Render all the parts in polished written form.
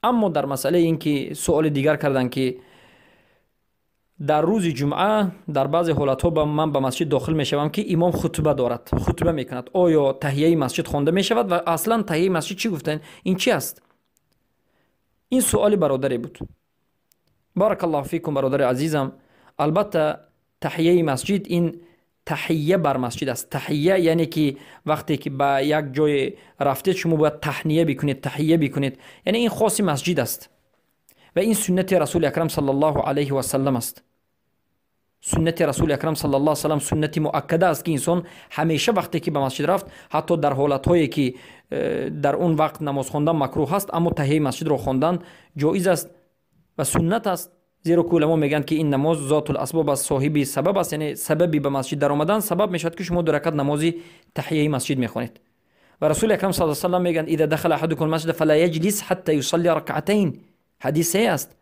Аммо дар масъалаи ин ки суоли дигар карданд, ки дар рӯзи ҷумъа дар баъзе ҳолатҳо ман ба масҷид дохил мешавам, ки имом хутба дорад, хутба мекунад, оё таҳияи масҷид хонда мешавад ва аслан таҳияи масҷид чӣ гуфтанд, ин чӣ аст? Ин суоли бародаре буд. Баракаллоҳу фикум, бародари азизам. Албатта, таҳияи масҷид ин таҳия бар масҷид аст. Таҳия яъне ки вақте ки ба як ҷое рафтед, шумо бояд таҳния бикунед, таҳия бикунед, яъне ин хоси масҷид аст ва ин суннати Расули Акрам саллаллоҳу алайҳи васаллам аст. Суннати Расули Акрам саллаллоҳу алайҳи васаллам суннати муаккада аст, ки инсон ҳамеша вақте ки ба масҷид рафт, ҳатто дар ҳолатҳое ки дар он вақт намоз хондан макрӯҳ аст, аммо таҳияи масҷидро хондан ҷоиз аст ва суннат аст, зеро ки уламо мегӯянд, ки ин намоз зотул асбоб аст, соҳиби сабаб аст, яъне сабаби ба масҷид даромадан сабаб мешавад, ки шумо 2 ракат намози таҳияи масҷид мехонед. Ва Расули Акрам саллаллоҳу алайҳи васаллам мегӯянд: «إذا دخل أحدكم المسجد فلا يجلس حتى يصلي ركعتين». Ҳадис саҳеҳ аст.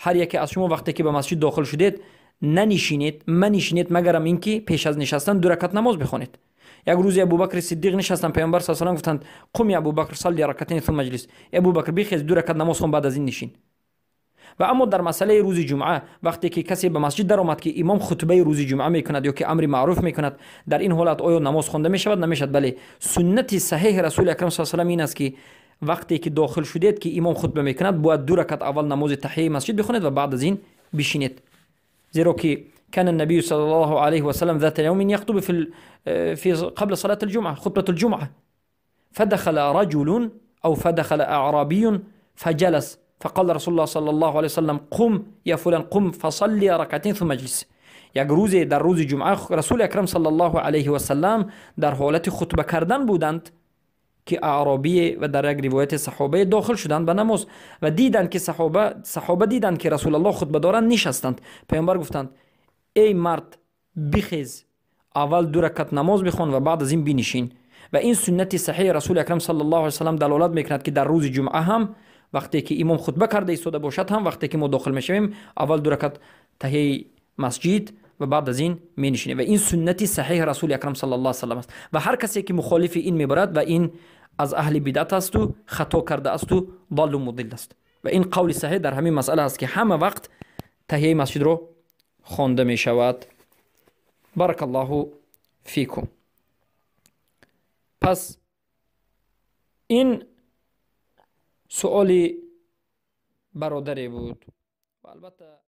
Ҳар яке аз шумо вақте ки ба масҷид дохил шудед, нанишинед, манишинед, магарам ин ки пеш аз нишастан 2 ракат намоз бихонед. Як рӯзе Абубакри Сиддиқ нишастанд, Паёмбар са салам гуфтанд: «قم يا أبو بكر، صل ركعتين ثم اجلس». Абубакр, бихез, 2 ракат намоз хон, баъд аз ин нишин. Ва аммо дар масъалаи рӯзи ҷумъа, вақте ки касе ба масҷид даромад, ки имом хутбаи рӯзи ҷумъа мекунад ё ки амри маъруф мекунад, дар ин ҳолат оё намоз хонда мешавад, намешавад? Бале, суннати саҳеҳи Расули Акрам са салам ин аст, ки вақте ки дохил шудед, ки имом хутба мекунад, бояд 2 ракат аввал намози таҳияи масҷид бихонед ва баъд аз ин бишинед, зеро ки كان النبي صلى الله عليه وسلم ذات يوم يخطب في قبل صلاة الجمعة خطبة الجمعة، فدخل رجل أو فدخل أعرابي فجلس، فقال رسول الله صلى الله عليه وسلم: «قم يا فلان، قم فصلي ركعتين ثم اجلس». Як рӯзе дар рӯзи ҷумъа Расули Акрам саллаллоҳу алайҳи васаллам дар ҳолати хутба кардан буданд, ки аъробие ва дар як ривояти саҳобае дохил шуданд ба намоз ва диданд, ки саҳоба диданд, ки Расулаллоҳ хутба доранд, нишастанд. Паёмбар гуфтанд: «Эй мард, бихез, аввал 2 ракат намоз бихон ва баъд аз ин бинишин». Ва ин суннати саҳеҳи Расули Акрам саллаллоҳу алайҳи васаллам далолат мекунад, ки дар рӯзи ҷумъа ҳам, вақте ки имом хутба карда истода бошад ҳам, вақте ки мо дохил мешавем, аввал 2 ракат таҳияи масҷид ва баъд аз ин менишинем. Ва ин суннати саҳеҳи Расули Акрам саллаллоҳу алайҳи васаллам аст ва ҳар касе ки мухолифи ин мебарад, ва ин аз аҳли бидъат асту хато карда асту ضالу мудилл аст. Ва ин қавли саҳеҳ дар ҳамин масъала аст, ки ҳама вақт таҳияи масҷидро хонда мешавад. Баракаллоҳу фикум. Пас ин суоли бародаре буд ва албатта.